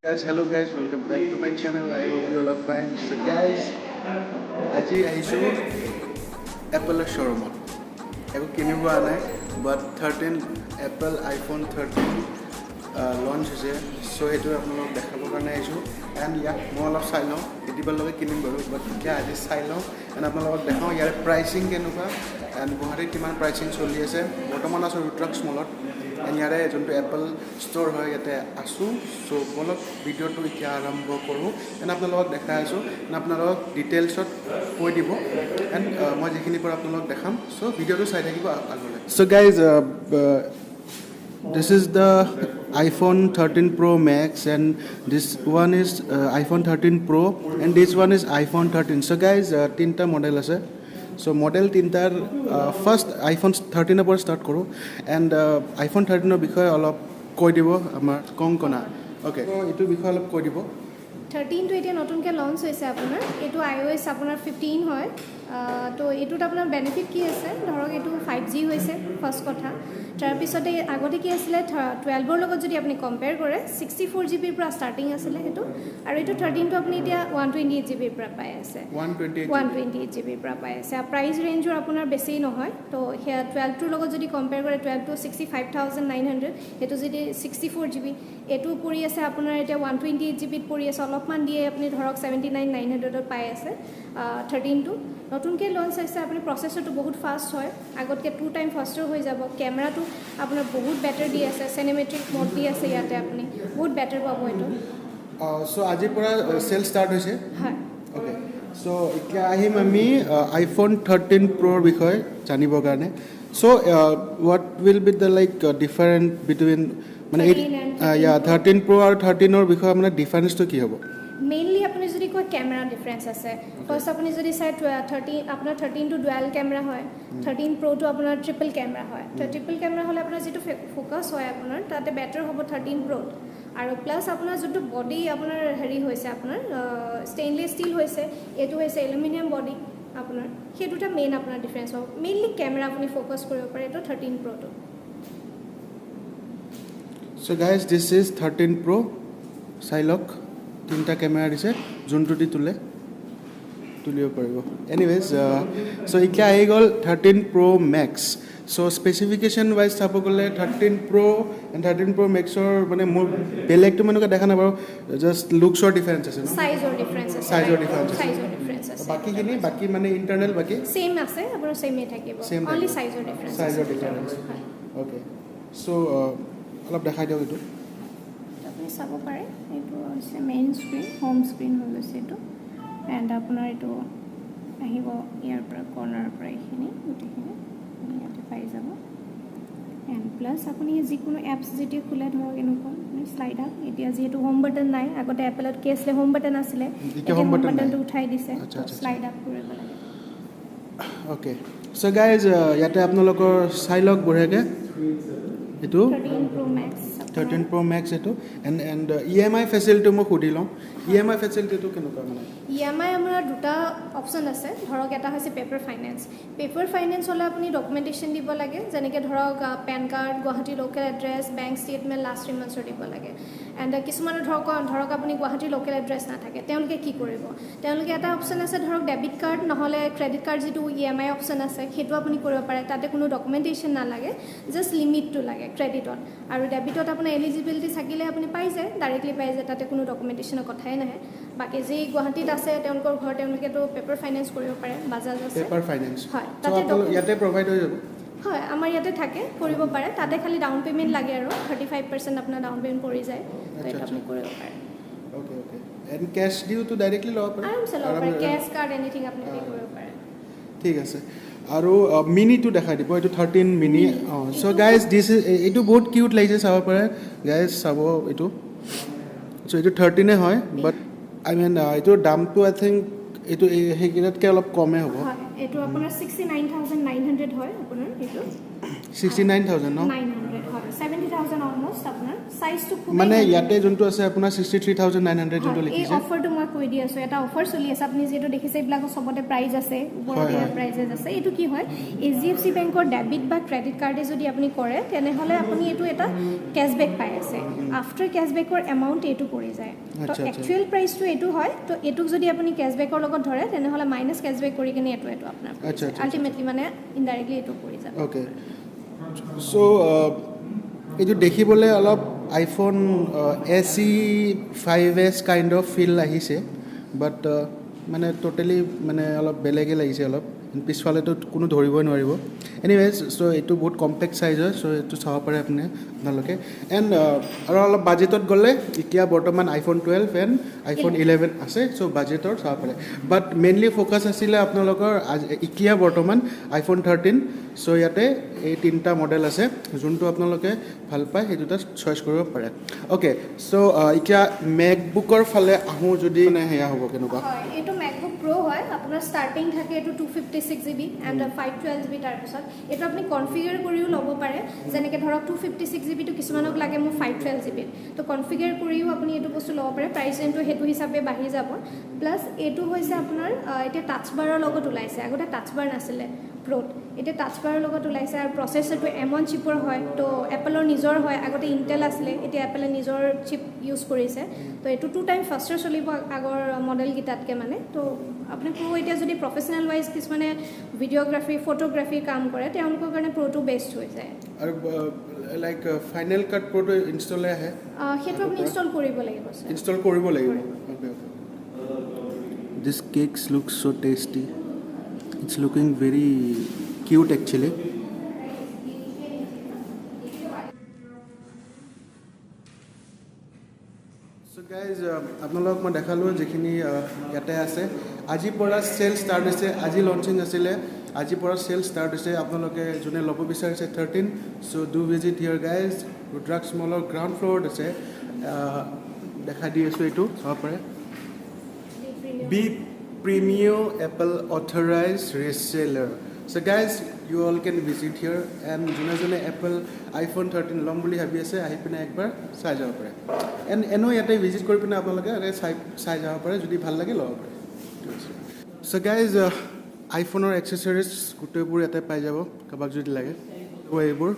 Guys, hello guys, welcome back to my channel. I hope you all are fine. So guys, আজি আহিছোঁ এপলৰ শ্ব'ৰুমত। একো কিনিব অহা নাই, বাট 13, এপল আইফোন 13 লঞ্চ হৈছে। চ' সেইটো আপোনালোকক দেখাবৰ কাৰণে আহিছোঁ। এণ্ড ইয়াক মই অলপ চাই লওঁ, কেতিয়াবালৈকে কিনিম বাৰু, বাট এতিয়া আজি চাই লওঁ এণ্ড আপোনালোকক দেখাওঁ ইয়াৰ প্ৰাইচিং কেনেকুৱা এণ্ড গুৱাহাটীত কিমান প্ৰাইচিং চলি আছে। বৰ্তমান আছোঁ ৰুদ্ৰাক্ষ মলত এণ্ড ইয়াৰে যোনটো এপল ষ্ট'ৰ হয়, ইয়াতে আছোঁ। চ' ব'লক, ভিডিঅ'টো এতিয়া আৰম্ভ কৰোঁ এণ্ড আপোনালোকক দেখাই আছোঁ এণ্ড আপোনালোকক ডিটেইলছত কৈ দিব এণ্ড মই যিখিনিৰ পৰা আপোনালোকক দেখাম। চ' ভিডিঅ'টো চাই থাকিব আগলৈ। So guys, this is the iPhone 13 Pro Max and this one is iPhone 13 Pro and this one is iPhone 13. So guys, তিনিটা মডেল আছে। চ' মডেল তিনিটাৰ ফাৰ্ষ্ট আইফোন 13ৰ পৰা ষ্টাৰ্ট কৰোঁ এণ্ড আইফোন 13ৰ বিষয়ে অলপ কৈ দিব আমাৰ কংকনা। অ'কে, এইটোৰ বিষয়ে অলপ কৈ দিব। 13টো এতিয়া নতুনকৈ লঞ্চ হৈছে আপোনাৰ। এইটো আই অ' এছ আপোনাৰ 15 হয়। তো এইটোত আপোনাৰ বেনিফিট কি আছে? ধৰক এইটো 5G হৈছে ফাৰ্ষ্ট কথা। তাৰপিছতে আগতে কি আছিলে, 12ৰ লগত যদি আপুনি কম্পেয়াৰ কৰে, 64 জিবিৰ পৰা ষ্টাৰ্টিং আছিলে সেইটো আৰু এইটো 13টো আপুনি এতিয়া 128 জিবিৰ পৰা পাই আছে। 128। 128 জিবিৰ পৰা পাই আছে আৰু প্ৰাইচ ৰেঞ্জো আপোনাৰ বেছি নহয়। তো সেয়া 12টোৰ লগত যদি কম্পেয়াৰ কৰে, 12টো 65,900, সেইটো যদি 64 জিবি, এইটো পৰি আছে আপোনাৰ এতিয়া 128 জিবিত পৰি আছে, অলপমান দিয়ে আপুনি ধৰক 79,900ত পাই আছে। 13টো নতুনকৈ লঞ্চ হৈছে। আপুনি প্ৰচেছৰটো বহুত ফাষ্ট হয়, আগতকৈ 2 টাইম ফাষ্টাৰ হৈ যাব। কেমেৰাটো আপোনাৰ বহুত বেটাৰ দি আছে, চিনেমেটিক মোড দি আছে ইয়াতে, আপুনি বহুত বেটাৰ পাব এইটো। চ' আজিৰ পৰা চেল ষ্টাৰ্ট হৈছে? হয়। অ'কে, চ' এতিয়া আহিম আমি আইফোন 13 প্ৰ'ৰ বিষয়ে জানিবৰ কাৰণে। So what will be the like different between মানে 13 and 13 yeah. Pro. 13 প্ৰ' আৰু 13ৰ বিষয়ে মানে ডিফাৰেঞ্চটো কি হ'ব? মেইনলি আপুনি যদি কয়, কেমেৰা ডিফাৰেঞ্চ আছে। ফাৰ্ষ্ট আপুনি যদি চাই 13, আপোনাৰ 13টো ডুৱেল কেমেৰা হয়, 13 প্ৰ'টো আপোনাৰ ট্ৰিপল কেমেৰা হয়। তো ট্ৰিপল কেমেৰা হ'লে আপোনাৰ যিটো ফ'কাছ হয় আপোনাৰ তাতে বেটাৰ হ'ব 13 প্ৰ'ত। আৰু প্লাছ আপোনাৰ যোনটো বডি আপোনাৰ হেৰি হৈছে, আপোনাৰ ষ্টেইনলেছ ষ্টিল হৈছে, এইটো হৈছে এলুমিনিয়াম বডি আপোনাৰ। সেই দুটা মেইন আপোনাৰ ডিফাৰেঞ্চ হ'ব। মেইনলি কেমেৰা আপুনি ফ'কাছ কৰিব পাৰে এইটো 13 প্ৰ'টো। So guys, this is 13 Pro. চাই লওক, তিনিটা কেমেৰা দিছে, যোনটো দি তোলে তুলিব পাৰিব। এনিৱেজ, চ' এতিয়া আহি গ'ল 13 প্ৰ' মেক্স। চ' স্পেচিফিকেশ্যন ৱাইজ চাব গ'লে 13 প্ৰ' এণ্ড 13 প্ৰ' মেক্সৰ মানে মোৰ বেলেগটো মানে এনেকুৱা দেখা নাই বাৰু, জাষ্ট লুকছৰ ডিফাৰেঞ্চ আছে ন? চাইজৰ ডিফাৰেঞ্চ আছে। Size-ৰ difference আছে। চাইজৰ ডিফাৰেঞ্চ আছে। বাকীখিনি, বাকী মানে ইণ্টাৰনেল বাকী ছেইম আছে আপোনাৰ, ছেইমেই থাকিব। Same only থাকিব। চাইজৰ ডিফাৰেঞ্চ। চাইজৰ ডিফাৰেঞ্চ। হয়। অ'কে, চ' অলপ দেখাই দিয়ক এইটো। আপুনি চাব পাৰে, এইটো হৈছে মেইন স্ক্ৰীণ, হোম স্ক্ৰীণ হৈ গৈছে এইটো। এণ্ড আপোনাৰ এইটো আহিব ইয়াৰ পৰা, কৰ্ণাৰৰ পৰা এইখিনি গোটেইখিনি আপুনি ইয়াতে পাই যাব। এণ্ড প্লাছ আপুনি যিকোনো এপছ যেতিয়া খোলে, ধৰক এনেকুৱা শ্লাইড আপ। এতিয়া যিহেতু হোম বাটন নাই, আগতে এপলত কি আছিলে, হোম বাটন আছিলে। এতিয়া home home button নাই। বাটনটো উঠাই দিছে। আচ্ছা, আচ্ছা, আচ্ছা। শ্লাইড আপ কৰিব লাগে। অ'কে, চ' গাইজ, ইয়াতে আপোনালোকৰ চাই লওক বঢ়িয়াকৈ এইটো। 13 প্ৰ' মেক্স। 13 প্ৰ' মেক্স এইটো। এণ্ড ইএমআই ফেচিলিটি মই সুধি লওঁ, ইএমআই ফেচিলিটিটো কেনেকুৱা মানে? ইএমআই আমাৰ দুটা অপশ্যন আছে। ধৰক এটা হৈছে পেপাৰ ফাইনেন্স। পেপাৰ ফাইনেন্স হ'লে আপুনি ডকুমেণ্টেশ্যন দিব লাগে, যেনেকৈ ধৰক PAN card, Guwahati local address, bank statement last 3 মান্থছৰ দিব লাগে। এণ্ড কিছুমানৰ ধৰক আপুনি গুৱাহাটীৰ লোকেল এড্ৰেছ নাথাকে, তেওঁলোকে কি কৰিব? তেওঁলোকে এটা অপশ্যন আছে, ধৰক ডেবিট কাৰ্ড নহ'লে ক্ৰেডিট কাৰ্ড, যিটো ইএমআই অপশ্যন আছে, সেইটো আপুনি কৰিব পাৰে। তাতে কোনো ডকুমেণ্টেশ্যন নালাগে, জাষ্ট লিমিটটো লাগে ক্ৰেডিটত। আৰু ডেবিটত আপোনাৰ এলিজিবিলিটি থাকিলে আপুনি পাই যায়, ডাইৰেক্টলি পাই যায়, তাতে কোনো ডকুমেণ্টেশ্যনৰ কথাই নাহে। বাকী যি গুৱাহাটীত আছে তেওঁলোকৰ ঘৰ, তেওঁলোকেতো পেপাৰ ফাইনেন্স কৰিব পাৰে, বাজাজ আছে। Paper finance? হয়, তাতে ইয়াতে প্ৰভাইড হৈ যাব? হয়, আমাৰ ইয়াতে থাকে, কৰিব পাৰে। তাতে খালি ডাউন পে'মেণ্ট লাগে আৰু 35% আপোনাৰ ডাউন পে'মেণ্ট পৰি যায়। তো এইটো আপুনি কৰিব পাৰে। অ'কে অ'কে এণ্ড কেছ দিওতো ডাইৰেক্টলি ল'ব পাৰে? আৰামছে ল'ব পাৰে, কেছ, কাৰ্ড, এনিথিং আপুনি পে' কৰিব পাৰে। ঠিক আছে, আৰু মিনিটো দেখাই দিব, এইটো 13 মিনি। অঁ, চ' গাইজ, this is, এইটো বহুত কিউট লাগিছে, চাব পাৰে গাইজ, চাব এইটো। চ' এইটো 13ই হয়, বাট I mean এইটোৰ দামটো আই থিংক এইটো সেইকেইটাতকৈ অলপ কমেই হ'ব। হয়, এইটো আপোনাৰ 69,900 হয় আপোনাৰ এইটো। 69,000 ন? 900 হয়, 70,000 অলমষ্ট আপোনাৰ। চাইজটো খুবেই মানে ধুনীয়া। ইয়াতে যোনটো আছে আপোনাৰ 63,900 যোনটো হয়, এই লিখিছে। অফাৰটো মই কৈ দি আছোঁ, এটা অফাৰ চলি আছে। আপুনি যিহেতু দেখিছে এইবিলাক চবতে প্ৰাইজ আছে, ওপৰতে প্ৰাইজেছ আছে। এইটো কি হয়, HDFC বেংকৰ ডেবিট বা ক্ৰেডিট কাৰ্ডে যদি আপুনি কৰে তেনেহ'লে আপুনি এইটো এটা কেছবেক পাই আছে। আফটাৰ কেছবেকৰ এমাউণ্ট এইটো পৰি যায়। তো একচুৱেল প্ৰাইচটো এইটো হয়। তো এইটোক যদি আপুনি কেছবেকৰ লগত ধৰে তেনেহ'লে মাইনাছ কেছবেক কৰি কিনে এইটো আপোনাৰ আল্টিমেটলি মানে ইনডাইৰেক্টলি এইটো পৰি যাব। অ'কে, চ' এইটো দেখিবলৈ অলপ iPhone SE 5s kind of feel আহিছে, বাট মানে ট'টেলি মানে অলপ বেলেগে লাগিছে অলপ। পিছফালেতো কোনো ধৰিবই নোৱাৰিব। এনিৱেজ, চ' এইটো বহুত কম্পেক্ট চাইজ হয়, চ' এইটো চাব পাৰে আপোনালোকে। এণ্ড আৰু অলপ বাজেটত গ'লে এতিয়া বৰ্তমান আইফোন 12 এণ্ড আইফোন 11 আছে, চ' বাজেটৰ চাব পাৰে। বাট মেইনলি ফ'কাছ আছিলে আপোনালোকৰ এতিয়া বৰ্তমান আইফোন 13। চ' ইয়াতে এই তিনিটা মডেল আছে, যোনটো আপোনালোকে ভাল পায় সেইটো এটা চইচ কৰিব পাৰে। অ'কে, চ' এতিয়া মেকবুকৰ ফালে আহোঁ যদি, মানে সেয়া হ'ব কেনেকুৱা? এইটো মেকবুক প্ৰ' হয়, আপোনাৰ ষ্টাৰ্টিং থাকে এইটো 256 GB and 512 GB। তাৰপিছত এইটো আপুনি কনফিগাৰ কৰিও ল'ব পাৰে। যেনেকৈ ধৰক 256 জিবিটো কিছুমানক লাগে, মোৰ 512 জিবিত, তো কনফিগাৰ কৰিও আপুনি এইটো বস্তু ল'ব পাৰে। প্ৰাইচ ৰেঞ্জটো সেইটো হিচাপে বাঢ়ি যাব। প্লাছ এইটো হৈছে আপোনাৰ এতিয়া টাচ বাৰৰ লগত ওলাইছে, আগতে টাচ বাৰ নাছিলে প্ৰ'ত, এতিয়া টাচ বাৰৰ লগত ওলাইছে। আৰু প্ৰচেছৰটো M1 চিপৰ হয়, তো এপলৰ নিজৰ হয়। আগতে ইণ্টেল আছিলে, এতিয়া এপলে নিজৰ চিপ ইউজ কৰিছে। তো এইটো 2 টাইম ফাষ্টাৰ চলিব আগৰ মডেলকেইটাতকৈ মানে। তো আপুনি প্ৰ' এতিয়া যদি প্ৰফেচনেল ৱাইজ কিছুমানে ভিডিঅ'গ্ৰাফী, ফটোগ্ৰাফী কাম কৰে, তেওঁলোকৰ কাৰণে প্ৰ'টো বেষ্ট হৈ যায়। আৰু লাইক ফাইনেল কাট প্ৰ'টো ইনষ্টলে আহে? সেইটো আপুনি ইনষ্টল কৰিব লাগিব। ইনষ্টল কৰিব লাগিব। Okay okay. This cakes look so tasty, it's looking very cute actually. So guys, আপোনালোকক মই দেখালোঁ যিখিনি ইয়াতে আছে। আজিৰ পৰা চেল ষ্টাৰ্ট হৈছে, আজি লঞ্চিং আছিলে, আজিৰ পৰা চেল ষ্টাৰ্ট হৈছে। আপোনালোকে যোনে ল'ব বিচাৰিছে 13, so do visit here guys. Rudraksha মলৰ গ্ৰাউণ্ড ফ্ল'ৰত আছে। দেখাই দি আছোঁ, এইটো চাব পাৰে, B Premio Apple authorized reseller. So guys, you all can visit here and যোনে যোনে এপল আইফোন 13 ল'ম বুলি ভাবি আছে, আহি পিনে একবাৰ চাই যাব পাৰে। এণ্ড এনেও ইয়াতে ভিজিট কৰি পিনে আপোনালোকে ইয়াতে চাই চাই যাব পাৰে, যদি ভাল লাগে ল'ব পাৰে। চ' গাইজ, আইফোনৰ এক্সেচৰিজ গোটেইবোৰ ইয়াতে পাই যাব, কাৰোবাক যদি লাগে এইবোৰ।